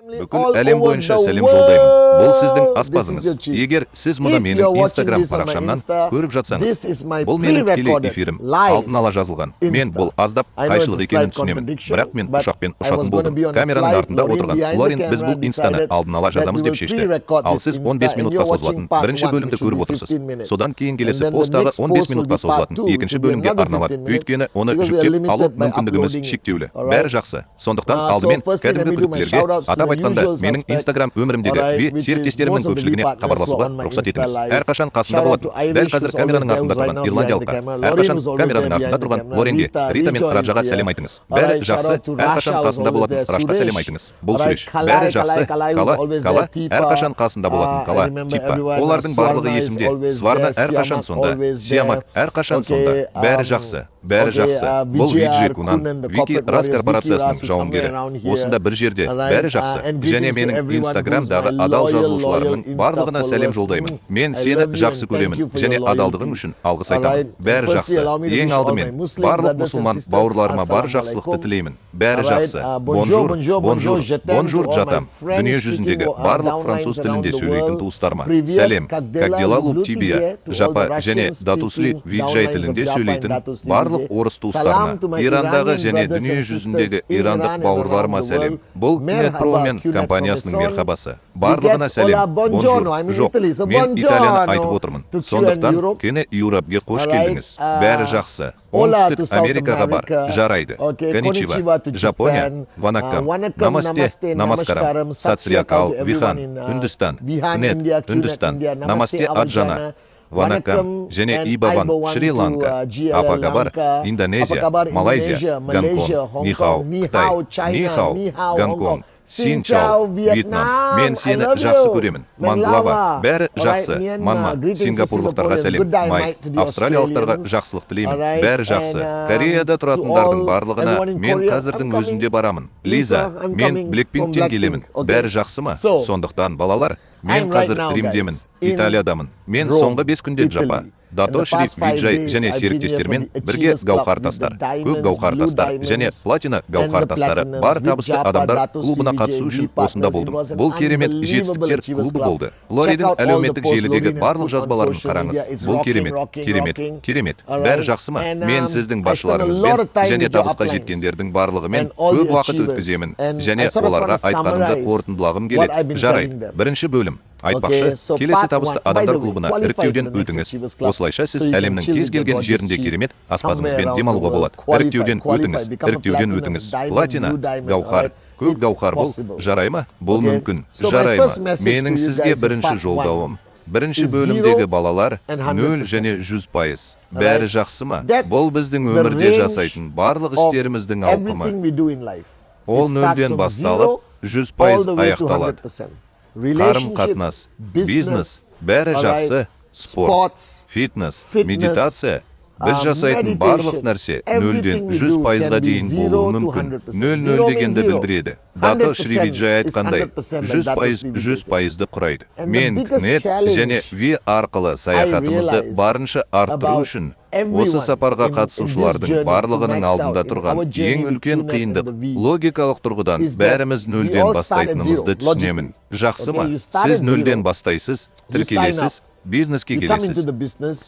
Бүкіл әлем бойынша сәлем жолдаймын. Бұл сіздің аспазыңыз. Егер сіз мұны менің Инстаграм парақшамнан көріп жатсаңыз, бұл менің тікелей эфирім, алдын ала жазылған. Мен бұл аздап қайшылық екенін түсінемін, бірақ мен ұшақпен ұшатын болдым. Камераның артында отырған Лорин біз бұл инстаны алдын ала жазамыз деп шешті. Ал сіз 15 минутқа созылатын бірінші бөлімді көріп отырсыз. Содан кейін келесі пост тағы 15 минутқа созылатын екінші бөлімге арналады, өйткені оны жүктеп алу мүмкіндігіміз шектеулі. Бәрі жақсы. Сондықтан алдымен кәдімгі күдіктілерге, атап айтқанда, менің Инстаграм өмірімдегі ве серіктестерімнің көпшілігіне хабарласуға рұқсат етіңіз. Әрқашан қасында болатын, дәл қазір камераның артында тұрған ирландиялыққа, әрқашан камераның артында тұрған Лоренге, Рита мен Раджаға сәлем айтыңыз. Бәрі жақсы. Әрқашан қасында болатын Рашқа сәлем айтыңыз. Бұл Сүреш. Бәрі жақсы. Кала, Кала, әрқашан қасында болатын Кала, Типпа, олардың барлығы есімде. Сварна әрқашан сонда, Сиямак әрқашан сонда. Бәрі жақсы, бәрі жақсы. Бұл Виджи Кунан, Вики Рас корпорациясының жауынгері, осында бір жерде. Бәрі жақсы. Және менің Инстаграмдағы адал жазылушыларымның барлығына сәлем жолдаймын. Мен сені жақсы көремін және адалдығың үшін алғыс айтамын. Бәрі жақсы. Ең алдымен барлық мұсылман бауырларыма бар жақсылықты тілеймін. Бәрі жақсы. Бонжур, бонжур, бонжур, жатам. Дүние жүзіндегі барлық француз тілінде сөйлейтін туыстарыма сәлем. Как дела, Луптибия, Жапа және Датусли Виджай тілінде сөйлейтін барлық орыс туыстарына, Ирандағы және дүние жүзіндегі ирандық бауырларыма сәлем. Бұл Нетпромен компаниясының мерхабасы. Барлығына сәлем. Бонжур. Жоқ, мен Италияны айтып отырмын. Сондықтан Кене Юрапге қош келдіңіз. Бәрі жақсы. Оңтүстік Америкаға бар. Жарайды. Коничива, Жапония, Ванаккам, Намасте, Намаскарам, Сатсриакал, Вихан, Үндістан, Нет, Үндістан, Намасте, Аджана, Ванаккам және Ибаван, Шри-Ланка, Апакабар, Индонезия, Малайзия, Гонконг, Нихау, Қытай, Нихау, Гонконг, Синчао, Вьетнам. Мен сені жақсы көремін. Манглава, бәрі жақсы. Манма, сингапурлықтарға сәлем. Май, австралиялықтарға жақсылық тілеймін. Бәрі жақсы. Кореяда тұратындардың барлығына мен қазірдің өзінде барамын. Лиза, мен Блэкпинктен келемін. Бәрі жақсы ма? Сондықтан, балалар, мен қазір Римдемін, Италиядамын. Мен соңғы 5 күнде Джапа, Дато Шри Виджай және серіктестермен бірге гауһар тастар, көк гауһар тастар және платина гауһар тастары бар табысты адамдар клубына қатысу үшін осында болдым. Бұл керемет жетістіктер клубы болды. Лоридің әлеуметтік желідегі барлық жазбаларын қараңыз. Бұл керемет, керемет, керемет. Бәрі жақсы ма? Мен сіздің басшыларыңызбен және табысқа жеткендердің барлығымен көп уақыт өткіземін және оларға айтқанымды қорытындылағым келеді. Жарайды. Бірінші бөлім. Айтпақшы, келесі табысты адамдар клубына іріктеуден өтіңіз. Осылайша сіз әлемнің кез келген жерінде керемет аспазыңызбен демалуға болады. Іріктеуден өтіңіз, іріктеуден өтіңіз. Платина, гауһар, көк гауһар бол, жарай ма? Бұл мүмкін. Жарай ма? Менің сізге бірінші жолдауым. Бірінші бөлімдегі балалар, 0 және 100%. Бәрі жақсы ма? Бұл біздің өмірде жасайтын барлық істеріміздің ауқымы. Ол нөлден басталып, 100% аяқталады. Қарым қатынас, бизнес, бәрі жақсы, спорт, фитнес, медитация, біз жасайтын барлық нәрсе 0-ден 100%-ға дейін болуы мүмкін. 0-0 дегенді білдіреді. Дато Шривиджай айтқандай, 100% 100%-ды құрайды. Мен КНЕТ және Ви арқылы саяхатымызды барынша арттыру үшін осы сапарға қатысушылардың барлығының алдында тұрған ең үлкен қиындық: логикалық тұрғыдан бәріміз нөлден бастайтынымызды түсінемін. Жақсы ма? Сіз нөлден бастайсыз, тіркелесіз, бизнеске келесіз.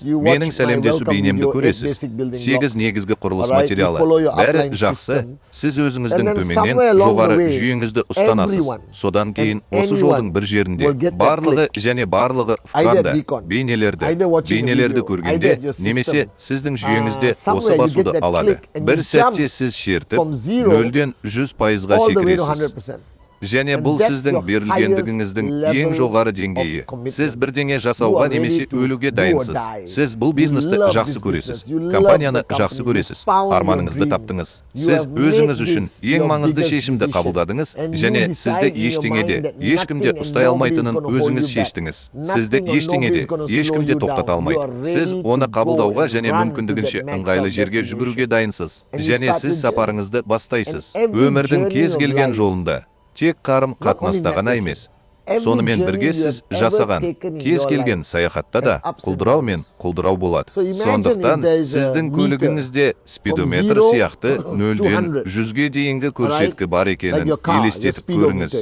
Менің сәлемдесу бейнемді көресіз. Сегіз негізгі құрылыс материалы. Бәрі жақсы. Сіз өзіңіздің төменнен жоғары жүйеңізді ұстанасыз. Содан кейін осы жолдың бір жерінде барлығы және барлығы вканда бейнелерді көргенде немесе сіздің жүйеңізде осы басуды алады. Бір сәтте сіз шертіп, 0-ден 100%-ға секіресіз. Және бұл сіздің берілгендігіңіздің ең жоғары деңгейі. Сіз бірдеңе жасауға немесе өлуге дайынсыз. Сіз бұл бизнесті жақсы көресіз, компанияны жақсы көресіз, арманыңызды таптыңыз. Сіз өзіңіз үшін ең маңызды шешімді қабылдадыңыз және сізді ештеңе де, ешкім де ұстай алмайтынын өзіңіз шештіңіз. Сізді ештеңе де, ешкім де тоқтата алмайды. Сіз оны қабылдауға және мүмкіндігінше ыңғайлы жерге жүгіруге дайынсыз. Және сіз сапарыңызды бастайсыз. Өмірдің кез келген жолында, тек қарым қатынаста ғана емес. Сонымен бірге сіз жасаған кез келген саяхатта да құлдырау мен құлдырау болады. Сондықтан сіздің көлігіңізде спидометр сияқты 0-ден 100-ге дейінгі көрсеткі бар екенін елестетіп көріңіз.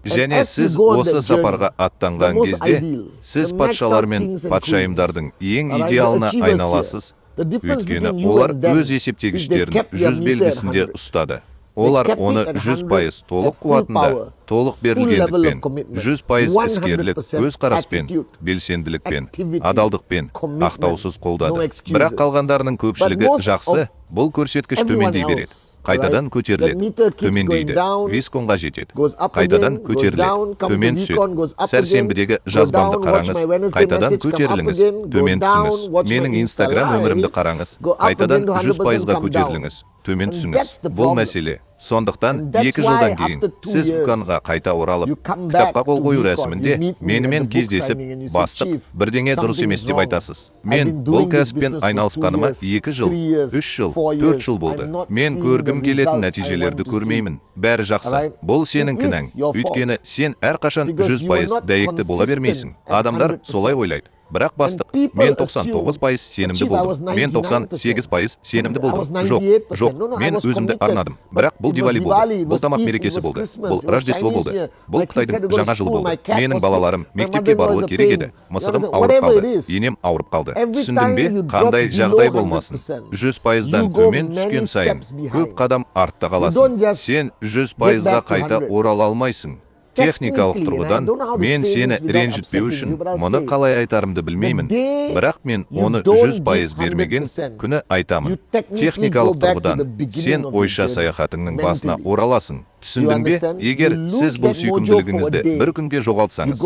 Және сіз осы сапарға аттанған кезде сіз патшалар мен патшайымдардың ең идеалына айналасыз, өйткені олар өз есептегіштерін 100 белгісінде ұстады. Олар оны 100% толық қуатында, толық берілгендікпен, 100% іскерлік көзқараспен, белсенділікпен, адалдықпен, ақтаусыз қолдады. Бірақ қалғандарының көпшілігі, жақсы, бұл көрсеткіш төмендей береді, қайтадан көтеріледі, төмендейді, Висконға жетеді, қайтадан көтеріледі, төмен түседі. Сәрсенбідегі жазбамды қараңыз, қайтадан көтеріліңіз, төмен түсіңіз. Менің Инстаграм өмірімді қараңыз, қайтадан 100%-ға көтеріліңіз, төмен түсіңіз. Бұл мәселе. Сондықтан 2 жылдан кейін сіз Вконға қайта оралып, кітапқа қол қою рәсімінде менімен кездесіп, «Бастық, бірдеңе дұрыс емес» деп айтасыз. «Мен бұл кәсіппен айналысқаныма 2 жыл, 3 жыл, 4 жыл болды. Мен көргім келетін нәтижелерді көрмеймін. Бәрі жақсы. Бұл сенің кінәң, өйткені сен әрқашан 100% дәйекті бола бермейсің. Адамдар солай ойлайды: «Бірақ, бастық, мен 99% сенімді болдым, мен 98% сенімді болдым». Жоқ, жоқ, мен өзімді арнадым. Бірақ бұл Дивали болды, бұл тамақ мерекесі болды, бұл Рождество болды, бұл Қытайдың жаңа жылы болды, менің балаларым мектепке баруы керек еді, мысығым ауырып қалды, енем ауырып қалды. Түсіндің бе? Қандай жағдай болмасын, 100%-дан төмен түскен сайын көп қадам артта қаласың. Сен 100%-ға қайта орала алмайсың техникалық тұрғыдан. Мен сені ренжітпеу үшін мұны қалай айтарымды білмеймін, бірақ мен оны 100% бермеген күні айтамын. Техникалық тұрғыдан сен ойша саяхатыңның басына ораласың. Түсіндің бе? Егер сіз бұл сүйкімділігіңізді бір күнге жоғалтсаңыз,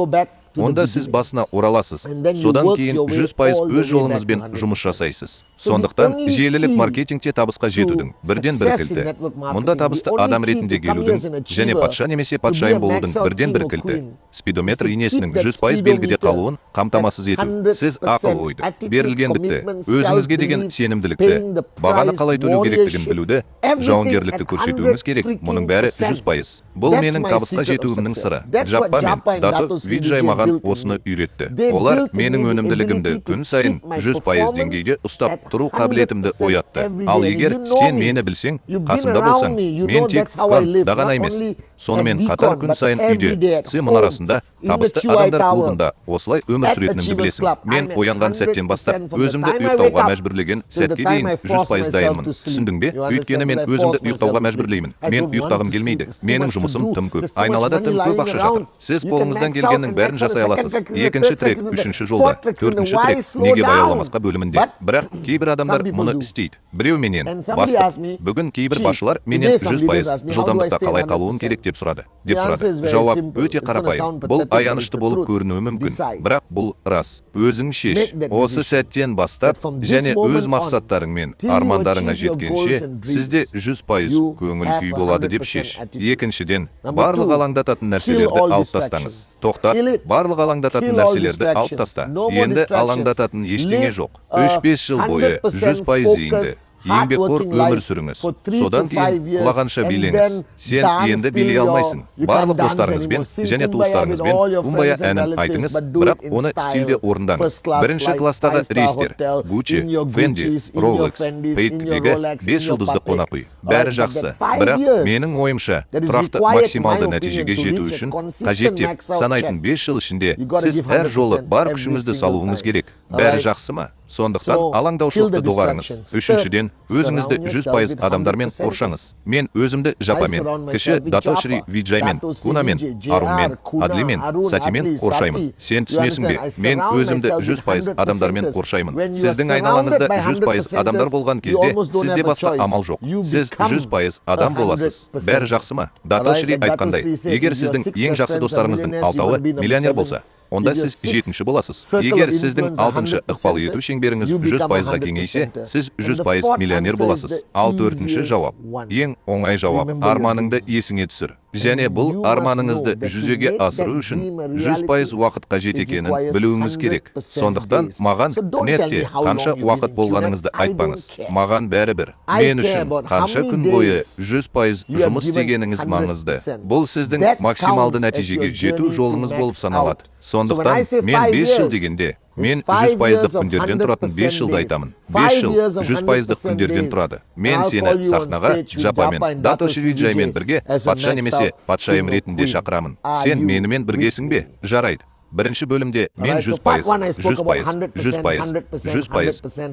онда сіз басына ораласыз. Содан кейін 100% өз жолыңызбен жұмыс жасайсыз. Сондықтан желілік маркетингте табысқа жетудің бірден бір кілті, мұнда табысты адам ретінде келудің және патша немесе патшайым болудың бірден бір кілті — спидометр инесінің 100% белгіде қалуын қамтамасыз ету. Сіз ақыл ойды, берілгендікті, өзіңізге деген сенімділікті, бағаны қалай төлеу керектігін білуді, жауынгерлікті көрсетуіңіз керек. Мұның бәрі 100%. Бұл менің табысқа жетуімнің сыры. Джаппа мен Дато Виджай маған осыны үйретті. Олар менің өнімділігімді күн сайын 100% деңгейде ұстап тұру қабілетімді оятты. Ал егер сен мені білсең, қасымда болсаң, мен тек да ғана емес, сонымен қатар күн сайын үйде, С мұнарасында, табысты адамдар клубында осылай өмір сүретінімді білесің. Мен оянған сәттен бастап өзімді ұйықтауға мәжбүрлеген сәтке дейін 100% дайынмын. Түсіндің бе? Өйткені мен өзімді ұйықтауға мәжбүрлеймін. Мен ұйықтағым келмейді. Менің жұмысым тым көп, айналада тым көп ақша жатыр. Сіз қолыңыздан келгеннің бәрін жасай аласыз. Екінші трек үшінші жолда, төртінші трек неге баяуламасқа бөлімінде. Бірақ кейбір адамдар мұны істейді. Біреу менен: «Бастық, бүгін кейбір басшылар менен 100% жылдамдықта қалай қалуым керек деп сұрады». Жауап өте қарапайым. Бұл аянышты болып көрінуі мүмкін, бірақ бұл рас. Өзің шеш. Осы сәттен бастап және өз мақсаттарың мен армандарыңа жеткенше сізде 100% көңіл күй болады деп шеш. Екіншіден, барлық алаңдататын нәрселерді алып тастаңыз. Тоқтат, барлық алаңдататын нәрселерді алып таста. Енді алаңдататын ештеңе жоқ. 3-5 жыл бойы 100% зейінді, еңбекқор өмір сүріңіз. Содан кейін құлағанша билеңіз. Сен енді билей алмайсың. Барлық достарыңызбен және туыстарыңызбен «Кумбая» әнін айтыңыз, бірақ оны стильде орындаңыз. Бірінші класстағы рейстер, Гуччи, Фенди, Ролекс, Патекдегі бес жұлдызды қонақ үй, бәрі жақсы. Бірақ менің ойымша, тұрақты максималды нәтижеге жету үшін қажет деп санайтын 5 жыл ішінде сіз әр жолы бар күшіңізді салуыңыз керек. Бәрі жақсы ма? Сондықтан алаңдаушылықты доғарыңыз. Үшіншіден, өзіңізді 100% адамдармен қоршаңыз. Мен өзімді Жапамен, кіші Дато Шри Виджаймен, Кунамен, Арунмен, Адлимен, Сатимен қоршаймын. Сен түсінесің бе? Мен өзімді 100% адамдармен қоршаймын. Сіздің айналаңызда 100% адамдар болған кезде сізде басқа амал жоқ, сіз 100% адам боласыз. Бәрі жақсы ма? Дато Шри айтқандай, егер сіздің ең жақсы достарыңыздың алтауы миллионер болса, онда сіз жетінші боласыз. Егер сіздің алтыншы ықпал ету шеңберіңіз 100%-ға кеңейсе, сіз 100% миллионер боласыз. Ал төртінші жауап, ең оңай жауап: арманыңды есіңе түсір. Және бұл арманыңызды жүзеге асыру үшін 100% уақыт қажет екенін білуіңіз керек. Сондықтан маған Кнетте қанша уақыт болғаныңызды айтпаңыз. Маған бәрібір. Мен үшін қанша күн бойы 100% жұмыс істегеніңіз маңызды. Бұл сіздің максималды нәтижеге жету жолыңыз болып саналады. Сондықтан мен 5 жыл дегенде, мен 100%-дық күндерден тұратын 5 жылды айтамын. 5 жыл 100%-дық күндерден тұрады. Мен сені сахнаға Джапамен, Дато Шривиджаймен бірге патша немесе патшайым ретінде шақырамын. Сен менімен біргесің бе? Жарайды. Бірінші бөлімде мен 100%, 100%, 100%, 100%,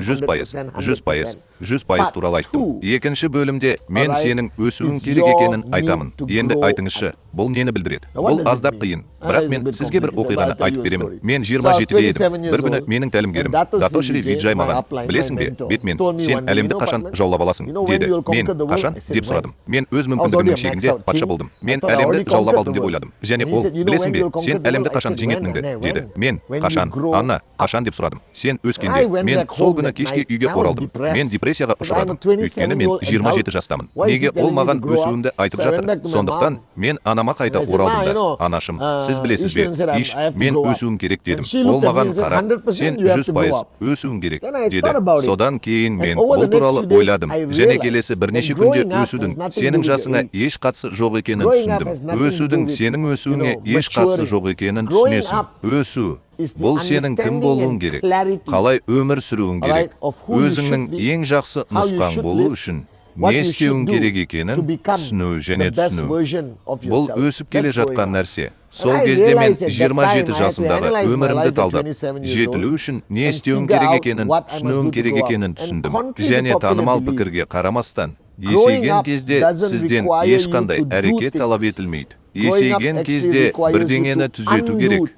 100%, 100%, 100% туралы айттым. Екінші бөлімде мен сенің өсуің керек екенін айтамын. Енді айтыңызшы, бұл нені білдіреді? Бұл аздап қиын, бірақ мен сізге бір оқиғаны айтып беремін. Мен 27-де едім. Бір күні менің тәлімгерім Дато Шри Виджай маған: «Білесің бе, Бетмен, сен әлемді қашан жаулап аласың?» – деді. Мен: «Қашан?» – деп сұрадым. Мен өз мүмкіндігімнің шегінде патша болдым. Мен әлемді жаулап алдым деп ойладым. Және ол: «Білесің бе, сен әлемді қашан жеңетініңді?» – деді. Мен: «Қашан, Анна, қашан?» – деп сұрадым. «Сен өскенде». Мен сол күні кешке үйге оралдым. Мен депрессияға ұшырадым, өйткені мен 27 жастамын. Неге ол маған өсуімді айтып жатыр? Сондықтан мен анама қайта оралдым да: «Анашым, сіз білесіз бе, иш, мен өсуім керек», – дедім. Ол маған қарап: «Сен 100% өсуің керек», – деді. Содан кейін мен бұл туралы ойладым және келесі бірнеше күнде өсудің сенің жасыңа еш қатысы жоқ екенін түсіндім. Өсудің сенің өсуіңе еш қатысы жоқ екенін түсінесің. Өсу – бұл сенің кім болуың керек, қалай өмір сүруің керек, өзіңнің ең жақсы нұсқаң болу үшін не істеуің керек екенін түсіну және түсіну. Бұл өсіп келе жатқан нәрсе. Сол кезде мен 27 жасымдағы өмірімді талдап, жетілу үшін не істеуім керек екенін түсінуім керек екенін түсіндім. Және танымал пікірге қарамастан, есейген кезде сізден ешқандай әрекет талап етілмейді. Есейген кезде бірдеңені түзету керек.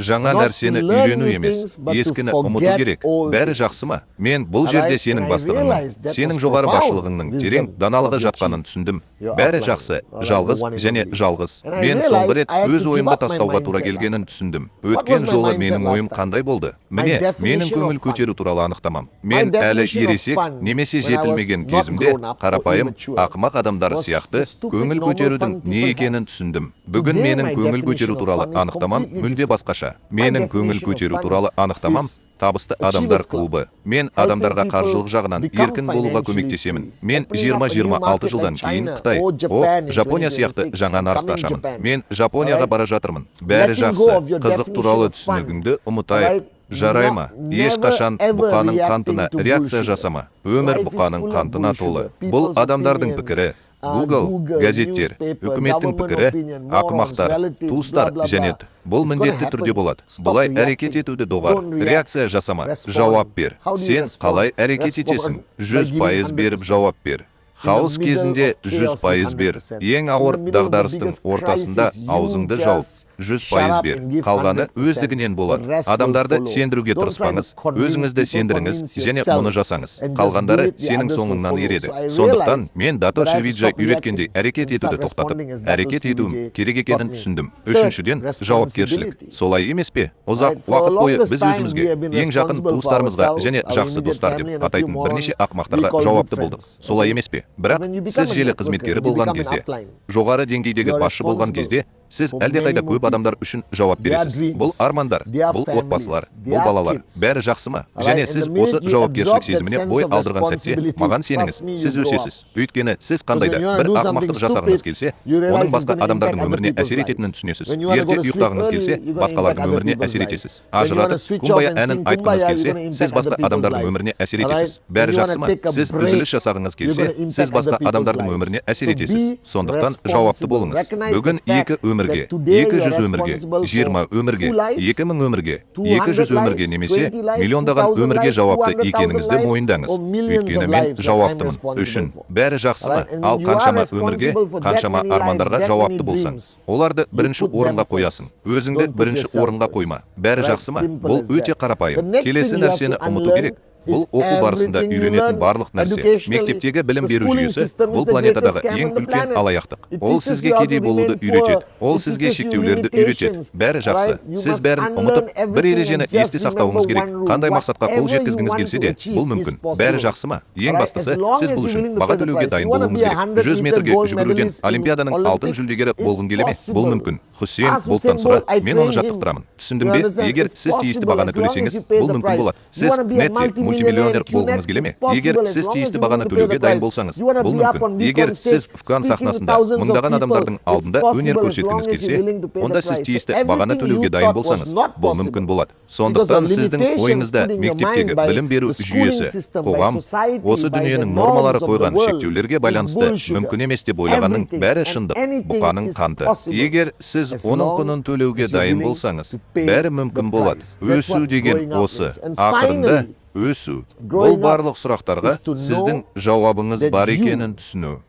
Жаңа нәрсені үйрену емес, ескіні ұмыту керек. Бәрі жақсы ма? Мен бұл жерде сенің бастығыңның, сенің жоғары басшылығыңның терең даналығы жатқанын түсіндім. Бәрі жақсы, жалғыз және жалғыз. Мен соңғы рет өз ойымды тастауға тура келгенін түсіндім. Өткен жолы менің ойым қандай болды? Міне, менің көңіл көтеру туралы анықтамам. Мен әлі ересек немесе жетілмеген кезімде қарапайым ақымақ адамдар сияқты көңіл көтерудің не екенін түсіндім. Бүгін менің көңіл көтеру туралы анықтамам мүлде басқаша. Менің көңіл көтеру туралы анықтамам – табысты адамдар клубы. Мен адамдарға қаржылық жағынан еркін болуға көмектесемін. Мен 20-26 жылдан кейін Қытай, о, Жапония сияқты жаңа нарықты ашамын. Мен Жапонияға бара жатырмын. Бәрі жақсы. Қызық туралы түсінігіңді ұмытайық. Жарай ма? Ешқашан бұқаның қантына реакция жасама. Өмір бұқаның қантына толы. Бұл адамдардың пікірі, Google, газеттер, үкіметтің пікірі, ақымақтар, туыстар және бұл міндетті түрде болады. Бұлай әрекет етуді доғар. Реакция жасама, жауап бер. Сен қалай әрекет етесің? 100% беріп жауап бер. Хаос кезінде 100% бер. Ең ауыр дағдарыстың ортасында аузыңды жауып, 100% бер. Қалғаны өздігінен болады. Адамдарды сендіруге тырыспаңыз, өзіңізді сендіріңіз және мұны жасаңыз. Қалғандары сенің соңыңнан ереді. Сондықтан мен Дато Шривиджай үйреткендей әрекет етуді тоқтатып, әрекет етуім керек екенін түсіндім. Үшіншіден, жауапкершілік. Солай емес пе? Ұзақ уақыт бойы біз өзімізге, ең жақын туыстарымызға және жақсы достар деп атайтын бірнеше ақымақтарға жауапты болдық. Солай емес пе? Бірақ сіз желі қызметкері болған кезде, жоғары деңгейдегі басшы болған кезде, сіз әлдеқайда көп адамдар үшін жауап бересіз. Бұл армандар, бұл отбасылар, бұл балалар. Бәрі жақсы ма? Және сіз осы жауапкершілік сезіміне бой алдырған сәтте, маған сеніңіз, сіз өсесіз. Өйткені сіз қандай да бір ақымақтық жасағыңыз келсе, оның басқа адамдардың өміріне әсер ететінін түсінесіз. Ерте ұйықтағыңыз келсе, басқалардың өміріне әсер етесіз. Ажыратып, «Кумбая» әнін айтқыңыз келсе, сіз басқа адамдардың өміріне әсер етесіз. Бәрі жақсы ма? Сіз үзіліс жасағыңыз келсе, сіз басқа адамдардың өміріне әсер етесіз. Сондықтан жауапты болыңыз. Бүгін екі өмірге, 200 өмірге, 20 өмірге, 2000 өмірге, 200 өмірге немесе миллиондаған өмірге жауапты екеніңізді мойындаңыз. Өйткені мен жауаптымын. Үшін. Бәрі жақсы ма? Ал қаншама өмірге, қаншама армандарға жауапты болсаң, оларды бірінші орынға қоясың. Өзіңді бірінші орынға қойма. Бәрі жақсы ма? Бұл өте қарапайым. Келесі нәрсені ұмыту керек. Бұл оқу барысында үйренетін барлық нәрсе. Мектептегі білім беру жүйесі — бұл планетадағы ең үлкен алаяқтық. Ол сізге кедей болуды үйретеді, ол сізге шектеулерді үйретеді. Бәрі жақсы, сіз бәрін ұмытып, бір ережені есте сақтауыңыз керек: қандай мақсатқа қол жеткізгіңіз келсе де, бұл мүмкін. Бәрі жақсы ма? Ең бастысы, сіз бұл үшін баға төлеуге дайын болуыңыз керек. 100 метрге жүгіруден Олимпиаданың алтын жүлдегері болғың келе ме? Бұл мүмкін. Хусейн Болттан сұра, мен оны жаттықтырамын. Түсіндің бе? Егер сіз тиісті бағаны төлесеңіз, бұл мүмкін болады. Сіз Нетти мультимиллионер болғыңыз келе ме? Егер сіз тиісті бағаны төлеуге дайын болсаңыз, бұл мүмкін. Егер сіз ВКон сахнасында мыңдаған адамдардың алдында өнер көрсеткіңіз келсе, онда сіз тиісті бағаны төлеуге дайын болсаңыз, бұл мүмкін болады. Сондықтан сіздің ойыңызда мектептегі білім беру жүйесі, қоғам, осы дүниенің нормалары қойған шектеулерге байланысты мүмкін емес деп ойлағанның бәрі шындық бұқаның қанты. Егер сіз оның құнын төлеуге дайын болсаңыз, бәрі мүмкін болады. Өсу деген осы. Ақырында, өсу — бұл барлық сұрақтарға сіздің жауабыңыз бар екенін түсіну.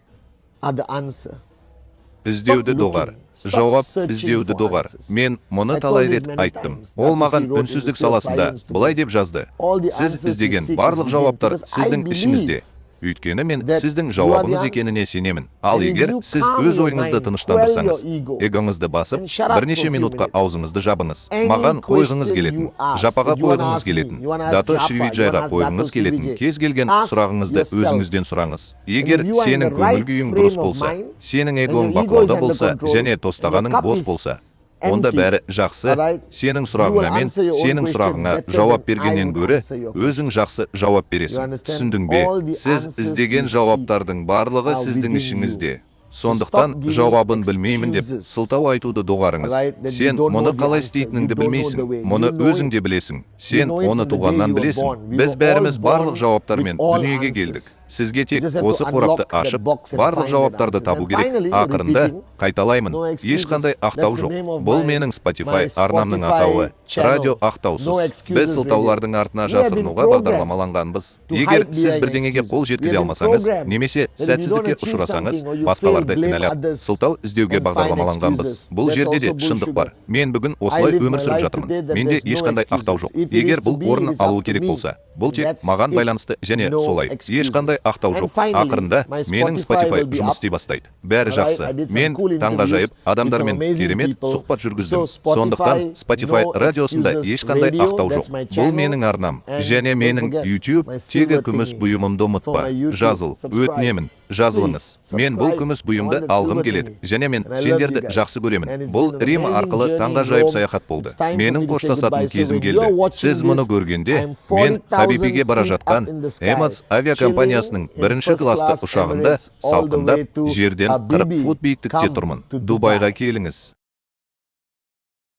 Іздеуді доғар, жауап іздеуді доғар. Мен мұны талай рет айттым. Ол маған үнсіздік саласында былай деп жазды: «Сіз іздеген барлық жауаптар сіздің ішіңізде, өйткені мен сіздің жауабыңыз екеніне сенемін». Ал егер сіз өз ойыңызды тыныштандырсаңыз, эгоңызды басып, бірнеше минутқа аузыңызды жабыңыз, маған қойғыңыз келетін, Жапаға қойғыңыз келетін, Дато Шривиджайға қойғыңыз келетін кез келген сұрағыңызды өзіңізден сұраңыз. Егер сенің көңіл күйің дұрыс болса, сенің эгоң бақылауда болса және тостағаның бос болса, онда бәрі жақсы. Сенің сұрағыңа мен сенің сұрағыңа жауап бергеннен гөрі өзің жақсы жауап бересің. Түсіндің бе? Сіз іздеген жауаптардың барлығы сіздің ішіңізде. Сондықтан жауабын білмеймін деп сылтау айтуды доғарыңыз. Сен мұны қалай істейтініңді білмейсің, мұны өзің де білесің. Сен оны туғаннан білесің. Біз бәріміз барлық жауаптармен дүниеге келдік. Сізге тек осы қорапты ашып, барлық жауаптарды табу керек. Ақырында, қайталаймын, ешқандай ақтау жоқ. Бұл менің Spotify арнамның атауы: «Радио ақтаусыз». Біз сылтаулардың артына жасырынуға бағдарламаланғанбыз. Егер сіз бірдеңеге қол жеткізе алмасаңыз немесе сәтсіздікке ұшырасаңыз, басқаларды кінәлап, сылтау іздеуге бағдарламаланғанбыз. Бұл жерде де шындық бар. Мен бүгін осылай өмір сүріп жатырмын. Менде ешқандай ақтау жоқ. Егер бұл орын алуы керек болса, бұл тек маған байланысты және солай. Ешқандай ақтау жоқ. Ақырында, менің Spotify жұмыс істей бастайды. Бәрі жақсы. Мен таңғажайып адамдармен керемет сұхбат жүргіздім. Сондықтан Spotify радиосында ешқандай ақтау жоқ. Бұл менің арнам және менің YouTube тегі күміс бұйымымды ұмытпа. Жазыл, өтінемін, жазылыңыз. Мен бұл күміс бұйымды алғым келеді және мен сендерді жақсы көремін. Бұл Рим арқылы таңғажайып саяхат болды. Менің қоштасатын кезім келді. Сіз мұны көргенде, мен Хабибиге бара жатқан Emirates авиакомпаниясының бірінші классты ұшағында салқындап, жерден 40 фут биіктікте тұрмын. Дубайға келіңіз.